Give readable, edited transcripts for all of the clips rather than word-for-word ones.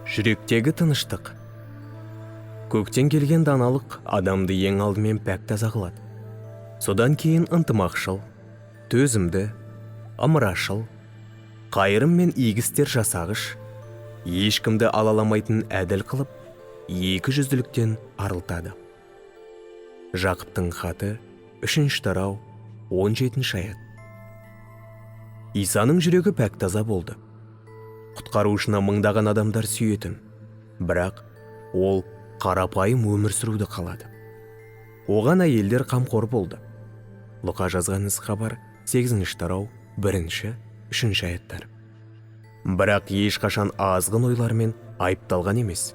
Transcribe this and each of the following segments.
Жүректегі тыныштық. Көктен келген даналық адамды ең алдымен пәк таза қылады. Содан кейін ынтымақшыл, төзімді, ымырашыл, қайырым мен игі істер жасағыш, ешкімді алаламайтын әділ қылып, екі жүзділіктен арылтады. Жақыптың хаты, 3 тарау, 17 аят. Исаның жүрегі пәк таза болды. Құтқарушыны мыңдаған адамдар сүйетін, бірақ ол қарапайым өмір сүруді қалады. Оған әйелдер қамқор болды. Лұқа жазған ізгі хабар, 8 тарау, 1-ші, 3 аяттар. Бірақ ешқашан азғын ойлармен айыпталған емес.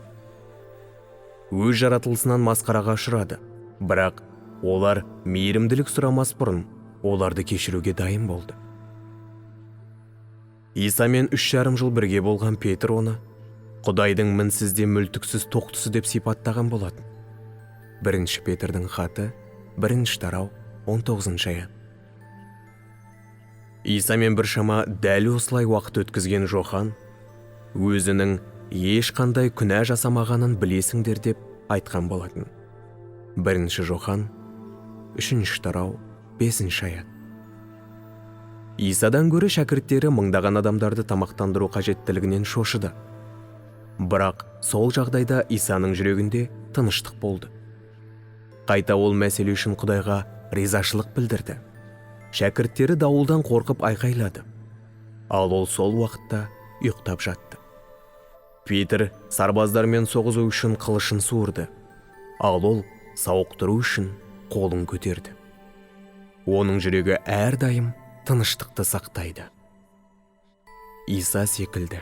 Өз жаратылысынан масқараға ұшырады, бірақ олар мейірімділік сұрамас бұрын оларды кешіруге дайын болды. Исамен 3,5 жыл бірге болған Петр оны Құдайдың мінсіз де мүлтіксіз тоқтысы деп сипаттаған болатын. 1 Петрдің хаты, 1 тарау, 19 аят. Исамен біршама дәл осылай уақыт өткізген Жохан өзінің ешқандай күнә жасамағанын білесіңдер деп айтқан болатын. 1 Жохан, 3 тарау, 5 аят. Исадан гөрі шәкірттері мыңдаған адамдарды тамақтандыру қажеттілігінен шошыды. Бірақ сол жағдайда Исаның жүрегінде тыныштық болды. Қайта ол мәселе үшін Құдайға ризашылық білдірді. Шәкірттері дауылдан қорқып айқайлады. Ал ол сол уақытта ұйықтап жатты. Петр сарбаздармен соғысу үшін қылышын суырды. Ал ол сауықтыру үшін қолын көтерді. Оның жүрегі әрдайым тыныштықты сақтайды. Иса секілді.